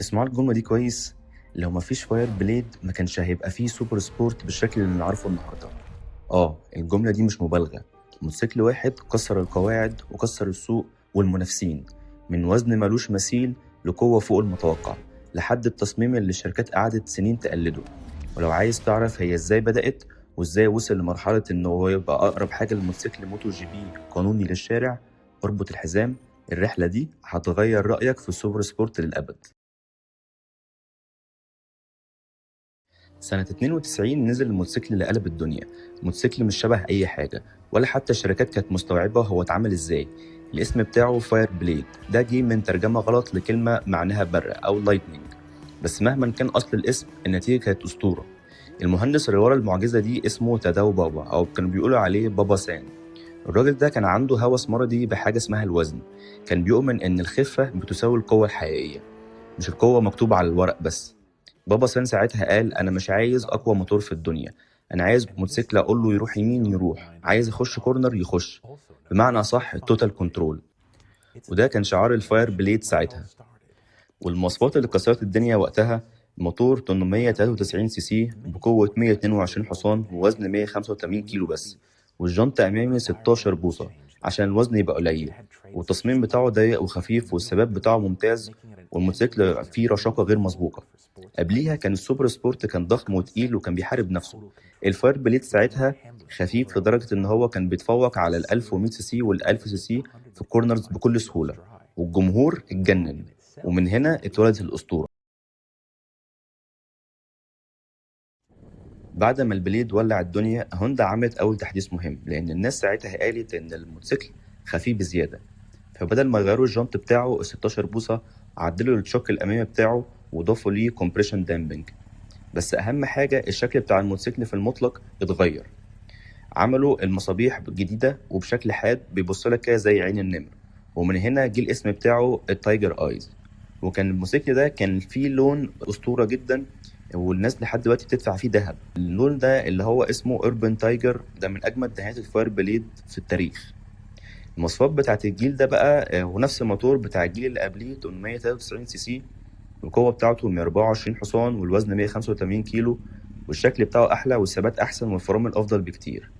اسمعوا الجملة دي كويس. لو مفيش Fireblade ما كانش هيبقى فيه super sport بالشكل اللي نعرفه النهارده. الجملة دي مش مبالغة. موتوسيكل واحد كسر القواعد وكسر السوق والمنافسين، من وزن ملوش مثيل لقوة فوق المتوقع، لحد التصميم اللي الشركات قعدت سنين تقلده. ولو عايز تعرف هي ازاي بدأت وازاي وصل لمرحلة انه هو يبقى اقرب حاجة لموتوسيكل MotoGP قانوني للشارع، اربط الحزام، الرحلة دي هتغير رأيك في ال super sport للأبد. سنة 92 نزل الموتوسيكل اللي قلب الدنيا، موتوسيكل مش شبه أي حاجة، ولا حتى الشركات كانت مستوعبة هو اتعمل ازاي. الاسم بتاعه Fireblade، ده جه من ترجمة غلط لكلمة معناها برق أو lightning، بس مهما كان أصل الاسم النتيجة كانت أسطورة. المهندس اللي ورا المعجزة دي اسمه تاداو بابا، أو كانوا بيقولوا عليه بابا سان. الراجل ده كان عنده هوس مرضي بحاجة اسمها الوزن، كان بيؤمن إن الخفة بتساوي القوة الحقيقية، مش القوة مكتوبة على الورق بس. بابا سان ساعتها قال أنا مش عايز أقوى موتور في الدنيا، أنا عايز موتوسيكل أقول له يروح يمين يروح، عايز يخش corner يخش، بمعنى صح ال total control. وده كان شعار ال Fireblade ساعتها. والمواصفات اللي كسرت الدنيا وقتها: موتور 893 سي سي بقوة 122 حصان ووزن 185 كيلو بس، والجنط أمامي 16 بوصة عشان الوزن يبقى قليل، والتصميم بتاعه ضيق وخفيف، والثبات بتاعه ممتاز، والموتوسيكل فيه رشاقة غير مسبوقة. قبليها كان ال super sport كان ضخم وتقيل وكان بيحارب نفسه. ال Fireblade ساعتها خفيف لدرجة إن هو كان بيتفوق على ال 1100 سي سي وال 1000 سي سي في ال corners بكل سهولة، والجمهور اتجنن، ومن هنا اتولدت الأسطورة. بعد ما ال Blade ولع الدنيا، هوندا عملت أول تحديث مهم، لأن الناس ساعتها قالت إن الموتوسيكل خفيف بزيادة، فبدل ما يغيروا الجنط بتاعه ال 16 بوصة، عدلوا ال shock الأمامي بتاعه وضافوا ليه compression damping. بس أهم حاجة الشكل بتاع الموتوسيكل في المطلق اتغير، عملوا المصابيح جديدة وبشكل حاد بيبص لك كده زي عين النمر، ومن هنا جه الاسم بتاعه ال Tiger Eyes. وكان الموتوسيكل ده كان فيه لون أسطورة جدا، والناس لحد دلوقتي بتدفع فيه ذهب. اللون ده اللي هو اسمه Urban Tiger، ده من أجمد دهانات ال Fireblade في التاريخ. المواصفات بتاعت الجيل ده بقى هو نفس الموتور بتاع الجيل اللي قبليه 893 سي سي، القوة بتاعته 124 حصان والوزن 185 كيلو، والشكل بتاعه أحلى والثبات أحسن والفرامل أفضل بكتير.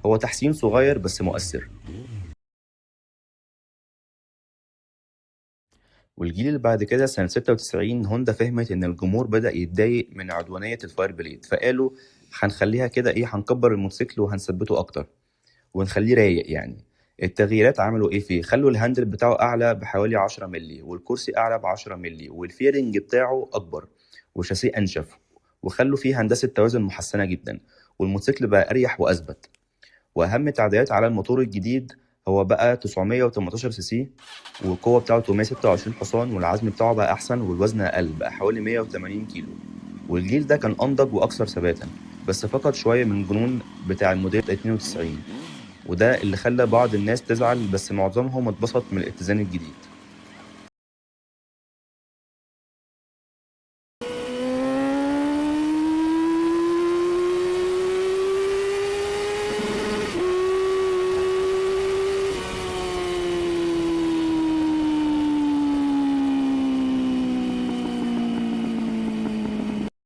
هو تحسين صغير بس مؤثر. والجيل اللي بعد كده سنة 96 هوندا فهمت إن الجمهور بدأ يتضايق من عدوانية ال Fireblade، فقالوا هنخليها كده إيه، هنكبر الموتوسيكل وهنثبته أكتر ونخليه رايق يعني. التغييرات عملوا ايه فيه؟ خلوا ال handle بتاعه اعلى بحوالي 10 مللي، والكرسي اعلى ب 10 مللي، وال fairing بتاعه اكبر، وشاسيه انشف، وخلوا فيه هندسة توازن محسنة جدا، والموتوسيكل بقى اريح واثبت. واهم تعديلات على الموتور الجديد هو بقى 918 سي سي، والقوة بتاعته 126 حصان، والعزم بتاعه بقى أحسن، والوزن أقل بقى حوالي 180 كيلو. والجيل ده كان أنضج وأكثر ثباتا، بس فقد شوية من الجنون بتاع الموديل 92، وده اللي خلى بعض الناس تزعل، بس معظمهم اتبسط من الاتزان الجديد.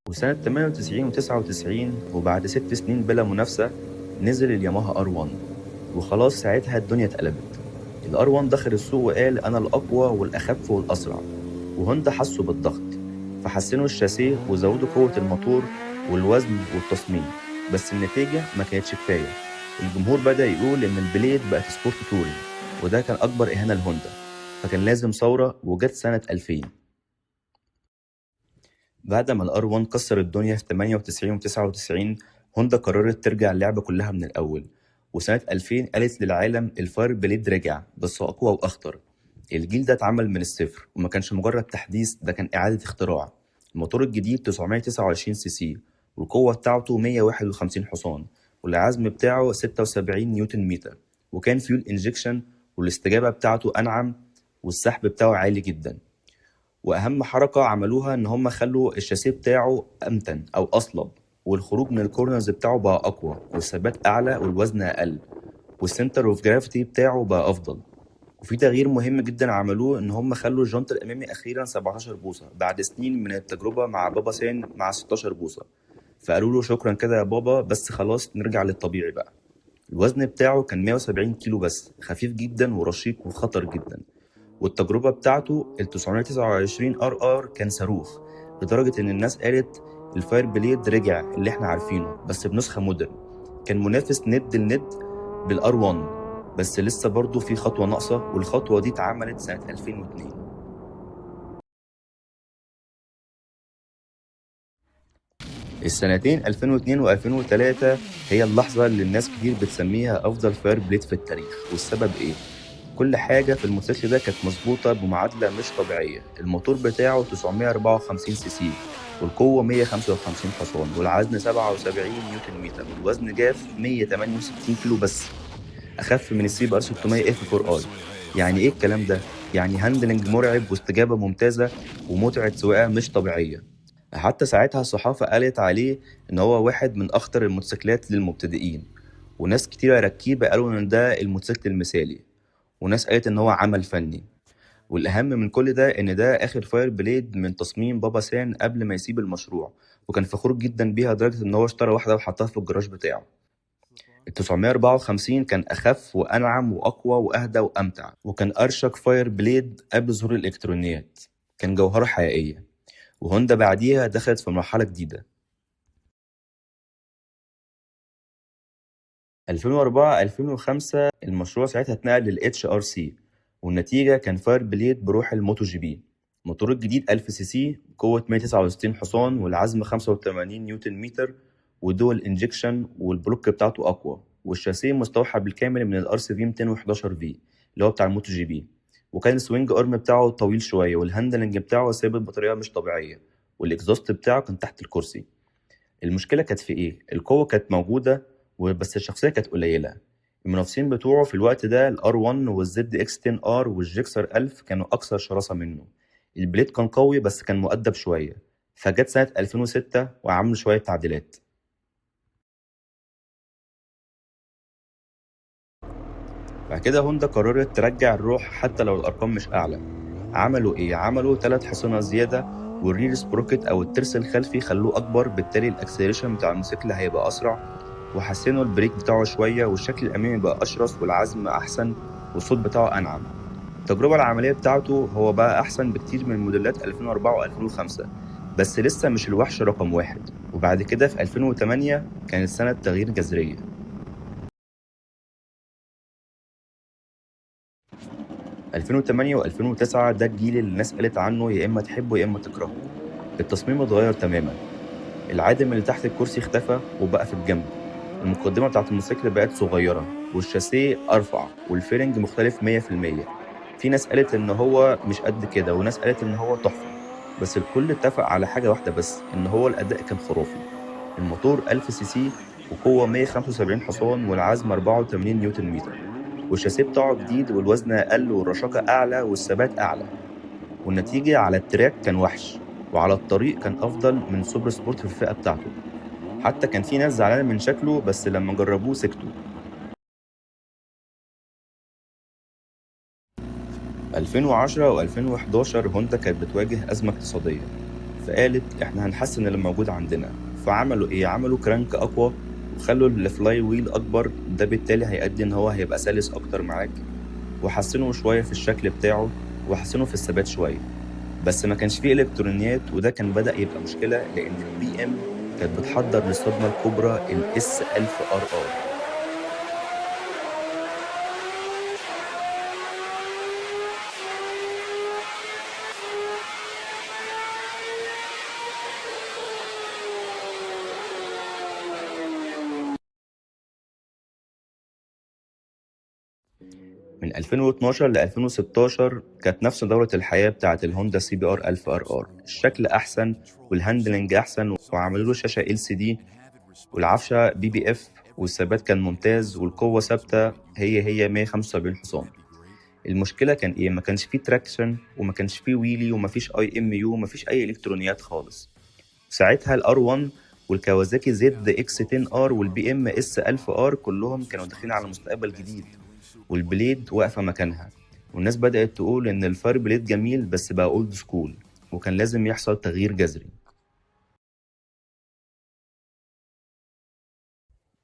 وسنة 98 و99 وبعد 6 سنين بلا منافسة نزل الياماها R1، وخلاص ساعتها الدنيا اتقلبت. ال R1 دخل السوق وقال أنا الأقوى والأخف والأسرع، وهوندا حسوا بالضغط فحسنوا الشاسيه وزودوا قوة الموتور والوزن والتصميم، بس النتيجة ما كانتش كفاية. الجمهور بدأ يقول إن ال Blade بقت sport touring، وده كان أكبر إهانة لهوندا، فكان لازم ثورة، وجت سنة 2000. بعد ما ال R1 كسر الدنيا في 98 و99، هوندا قررت ترجع اللعبة كلها من الأول، وسنة 2000 قالت للعالم ال Fireblade رجع بس أقوى وأخطر. الجيل ده اتعمل من الصفر، وما كانش مجرد تحديث، ده كان إعادة اختراع. الموتور الجديد 929 سي سي، والقوة بتاعته 151 حصان، والعزم بتاعه 76 نيوتن متر، وكان fuel injection، والاستجابة بتاعته أنعم، والسحب بتاعه عالي جدا. واهم حركه عملوها ان هم خلوا الشاسيه بتاعه امتن او اصلب، والخروج من ال corners بتاعه بقى اقوى، والثبات اعلى، والوزن اقل، وال center of gravity بتاعه بقى افضل. وفي تغيير مهم جدا عملوه، ان هم خلوا الجنط الامامي اخيرا 17 بوصه بعد سنين من التجربة مع بابا سان مع 16 بوصه. فقالوا له شكرا كده يا بابا، بس خلاص نرجع للطبيعي بقى. الوزن بتاعه كان 170 كيلو بس، خفيف جدا ورشيق وخطر جدا. والتجربة بتاعته ال 929 RR كان صاروخ، لدرجة ان الناس قالت ال Fireblade رجع اللي احنا عارفينه بس بنسخه modern. كان منافس ند لند بال R1، بس لسه برضه في خطوة ناقصه، والخطوة دي اتعملت سنة 2002. السنتين 2002 و2003 هي اللحظة اللي الناس كتير بتسميها أفضل Fireblade في التاريخ. والسبب إيه؟ كل حاجة في الموتوسيكل ده كانت مظبوطة بمعادلة مش طبيعية. الموتور بتاعه 954 سي سي، والقوة 155 حصان، والعزم 77 نيوتن متر، والوزن جاف 168 كيلو بس، أخف من ال CBR 600 F 4 i. يعني إيه الكلام ده؟ يعني handling مرعب واستجابة ممتازة ومتعة سواقة مش طبيعية. حتى ساعتها الصحافة قالت عليه إن هو واحد من أخطر الموتوسيكلات للمبتدئين، وناس كتيرة ركيبة قالوا إن ده الموتوسيكل المثالي، وناس قالت إن هو عمل فني. والأهم من كل ده إن ده آخر Fireblade من تصميم بابا سان قبل ما يسيب المشروع، وكان فخور جدا بيها لدرجة إن هو اشترى واحدة وحطها في الجراج بتاعه. ال 954 كان أخف وأنعم وأقوى وأهدى وأمتع، وكان أرشق Fireblade قبل ظهور الإلكترونيات. كان جوهرة حقيقية. وهوندا بعديها دخلت في مرحلة جديدة. 2004 2005 المشروع ساعتها اتنقل لل HRC، والنتيجة كان Fireblade بروح ال MotoGP. الموتور الجديد 1000 سي سي، قوة 169 حصان، والعزم 85 نيوتن متر، و dual injection، وال block بتاعته أقوى، والشاسيه مستوحى بالكامل من ال RCV 211 V اللي هو بتاع ال MotoGP. وكان ال swing arm بتاعه طويل شوية، وال handling بتاعه ثابت بطريقة مش طبيعية، وال exhaust بتاعه كان تحت الكرسي. المشكلة كانت في ايه؟ القوة كانت موجودة بس الشخصية كانت قليلة. المنافسين بتوعه في الوقت ده ال R1 وال ZX 10 R وال Gixxer 1000 كانوا اكثر شراسة منه. ال Blade كان قوي بس كان مؤدب شوية. فجت سنة 2006 وعملوا شوية تعديلات. بعد كده هوندا قررت ترجع الروح حتى لو الارقام مش اعلى. عملوا ايه؟ عملوا 3 حصنة زيادة، وال rear sprocket او الترس الخلفي خلوه اكبر، بالتالي ال acceleration بتاع الموتوسيكل هيبقى اسرع، وحسنوا ال brake بتاعه شوية، والشكل الامامي بقى اشرس، والعزم احسن، والصوت بتاعه انعم. التجربة العملية بتاعته هو بقى احسن بكتير من موديلات 2004 و2005، بس لسه مش الوحش رقم واحد. وبعد كده في 2008 كانت سنة تغيير جذرية. 2008 و2009 ده الجيل اللي الناس قالت عنه يا إما تحبه يا إما تكرهه. التصميم اتغير تماما، العادم اللي تحت الكرسي اختفى وبقى في الجنب، المقدمة بتاعت الموتوسيكل بقت صغيرة، والشاسيه أرفع، وال fairing مختلف 100%. في ناس قالت إن هو مش قد كده، وناس قالت إن هو تحفة، بس الكل اتفق على حاجة واحدة بس، إن هو الأداء كان خرافي. الموتور 1000 سي سي وقوة 175 حصان والعزم 84 نيوتن متر، والشاسيه بتاعه جديد، والوزن أقل، والرشاقة أعلى، والثبات أعلى. والنتيجة على ال track كان وحش، وعلى الطريق كان أفضل من super sport في الفئة بتاعته. حتى كان في ناس زعلانة من شكله، بس لما جربوه سكتوا. 2010 و2011 هوندا كانت بتواجه أزمة اقتصادية، فقالت احنا هنحسن اللي موجود عندنا. فعملوا ايه؟ عملوا crank اقوى وخلوا ال flywheel اكبر، ده بالتالي هيؤدي ان هو هيبقى سلس اكتر معاك، وحسنوا شوية في الشكل بتاعه، وحسنوا في الثبات شوية، بس ما كانش فيه الكترونيات، وده كان بدأ يبقى مشكلة لان ال BM كانت بتحضر للصدمة الكبرى ال S 1000 RR. من 2012 ل 2016 كانت نفس دورة الحياة بتاعة الهوندا CBR 1000 RR. الشكل أحسن وال handling أحسن، وعملوا له شاشة LCD، والعفشة PPF، والثبات كان ممتاز، والقوة ثابتة هي هي 175 حصان. المشكلة كان إيه؟ ما كانش فيه traction، وما كانش فيه wheelie، وما فيش IMU، وما فيش أي إلكترونيات خالص. ساعتها ال R1 والكawasaki ZX 10 R وال BM S 1000 R كلهم كانوا داخلين على مستقبل جديد، وال Blade واقفة مكانها. والناس بدأت تقول إن ال Fireblade جميل بس بقى old school، وكان لازم يحصل تغيير جذري.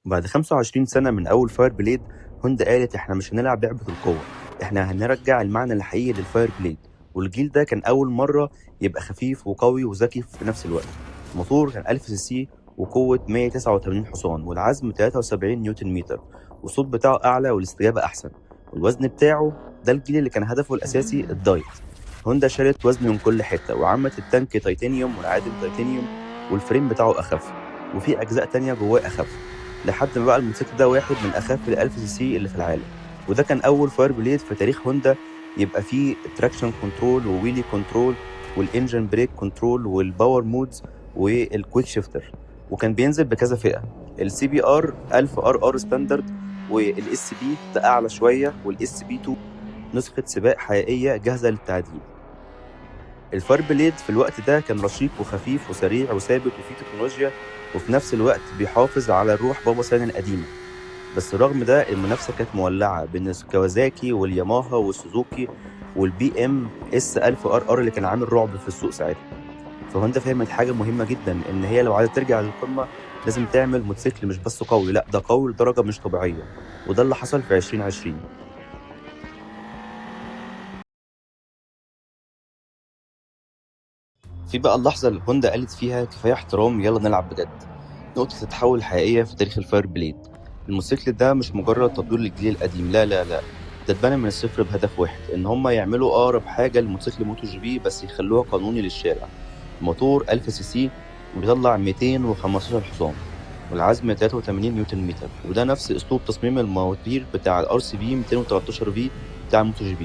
بعد 25 سنة من أول Fireblade، هوندا قالت إحنا مش هنلعب لعبة القوة، إحنا هنرجع المعنى الحقيقي لل Fireblade. والجيل ده كان أول مرة يبقى خفيف وقوي وذكي في نفس الوقت. الموتور كان 1000 سي سي وقوة 189 حصان، والعزم 73 نيوتن متر، والصوت بتاعه أعلى والاستجابة أحسن. والوزن بتاعه، ده الجيل اللي كان هدفه الأساسي ال diet. هوندا شالت وزن من كل حتة، وعملت التانك تيتانيوم والعادم تيتانيوم، وال frame بتاعه أخف، وفي أجزاء تانية جواه أخف، لحد ما بقى الموتوسيكل ده واحد من أخف ال 1000 سي سي اللي في العالم. وده كان أول Fireblade في تاريخ هوندا يبقى فيه traction control و wheelie control وال engine brake control وال power modes وال quick shifter. وكان بينزل بكذا فئة: ال CBR 1000 RR standard، وال SP ده اعلى شويه، وال SP 2 نسخه سباق حقيقية جاهزة للتعديل. ال Fireblade في الوقت ده كان رشيق وخفيف وسريع وثابت وفيه تكنولوجيا، وفي نفس الوقت بيحافظ على روح بابا سان القديمة. بس رغم ده المنافسة كانت مولعة بين الكوازاكي والياماها والسوزوكي والبي ام S 1000 RR اللي كان عامل رعب في السوق ساعتها. فهوندا فهمت حاجة مهمة جدا، إن هي لو عايزة ترجع للقمة لازم تعمل موتوسيكل مش بس قوي، لا ده قوي لدرجة مش طبيعية. وده اللي حصل في 2020. في بقى اللحظة اللي هوندا قالت فيها كفاية احترام، يلا نلعب بجد. نقطة التحول الحقيقية في تاريخ ال Fireblade. الموتوسيكل ده مش مجرد تطوير للجيل القديم، لا لا لا، ده اتبنى من الصفر بهدف واحد، ان هما يعملوا اقرب حاجة لموتوسيكل MotoGP بس يخلوها قانوني للشارع. الموتور 1000 سي سي وبيطلع 215 حصان، والعزم 83 نيوتن متر، وده نفس اسلوب تصميم المواتير بتاع ال RCV 213 V بتاع ال MotoGP.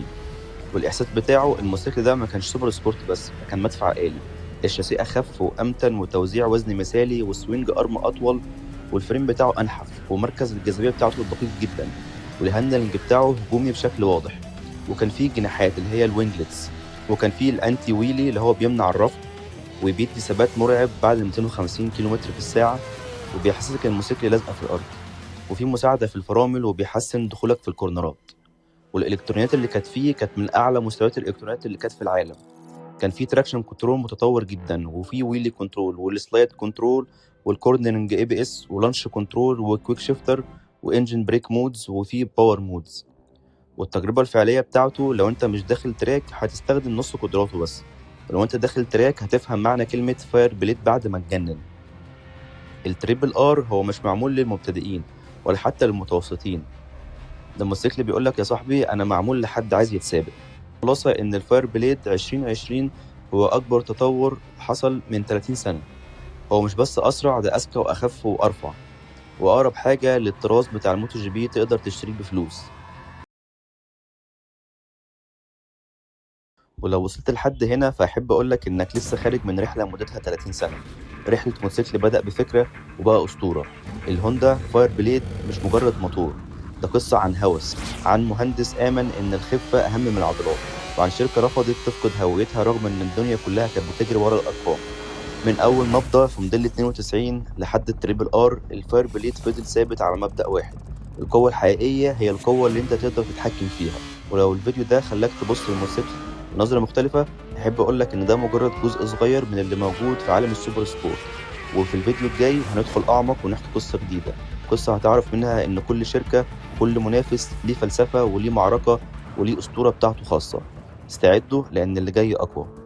والاحساس بتاعه، الموتوسيكل ده ما كانش super sport بس، ده كان مدفع آلي. الشاسيه اخف وامتن، وتوزيع وزن مثالي، وال swing arm اطول، وال frame بتاعه انحف، ومركز الجاذبية بتاعته دقيق جدا، وال handling بتاعه هجومي بشكل واضح. وكان فيه جناحات اللي هي ال winglets، وكان فيه ال anti wheelie اللي هو بيمنع الرفع، وبيدي ثبات مرعب بعد 250 كيلومتر في الساعة، وبيحسسك ان الموتوسيكل لازقه في الارض، وفي مساعدة في الفرامل، وبيحسن دخولك في الكورنرات. والالكترونيات اللي كانت فيه كانت من اعلى مستويات الالكترونيات اللي كانت في العالم. كان في traction control متطور جدا، وفي wheelie control، وال slide control، وال cornering ABS، و launch control، و quick shifter، و engine brake modes، وفي power modes. والتجربة الفعلية بتاعته، لو انت مش داخل track هتستخدم نص قدراته بس، ولو انت داخل track هتفهم معنى كلمة Fireblade بعد ما تجنن. ال Triple R هو مش معمول للمبتدئين ولا حتى للمتوسطين، ده الموتوسيكل بيقولك يا صاحبي انا معمول لحد عايز يتسابق. خلاصة ان ال Fireblade 2020 هو اكبر تطور حصل من 30 سنة. هو مش بس اسرع، ده اذكى واخف وارفع، واقرب حاجة للطراز بتاع ال MotoGP تقدر تشتريه بفلوس. ولو وصلت لحد هنا فأحب أقولك إنك لسه خارج من رحلة مدتها 30 سنة، رحلة موتوسيكل بدأ بفكرة وبقى أسطورة. الهوندا Fireblade مش مجرد موتور، ده قصة عن هوس، عن مهندس آمن إن الخفة أهم من العضلات، وعن شركة رفضت تفقد هويتها رغم إن الدنيا كلها كانت بتجري ورا الأرقام. من أول نبضة في موديل 92 لحد ال Triple R، ال Fireblade فضل ثابت على مبدأ واحد: القوة الحقيقية هي القوة اللي أنت تقدر تتحكم فيها. ولو الفيديو ده خلاك تبص للموتوسيكل بنظرة مختلفة، أحب أقولك إن ده مجرد جزء صغير من اللي موجود في عالم ال super sport. وفي الفيديو الجاي هندخل أعمق ونحكي قصة جديدة، قصة هتعرف منها إن كل شركة، كل منافس ليه فلسفة وليه معركة وليه أسطورة بتاعته خاصة. استعدوا لأن اللي جاي أقوى.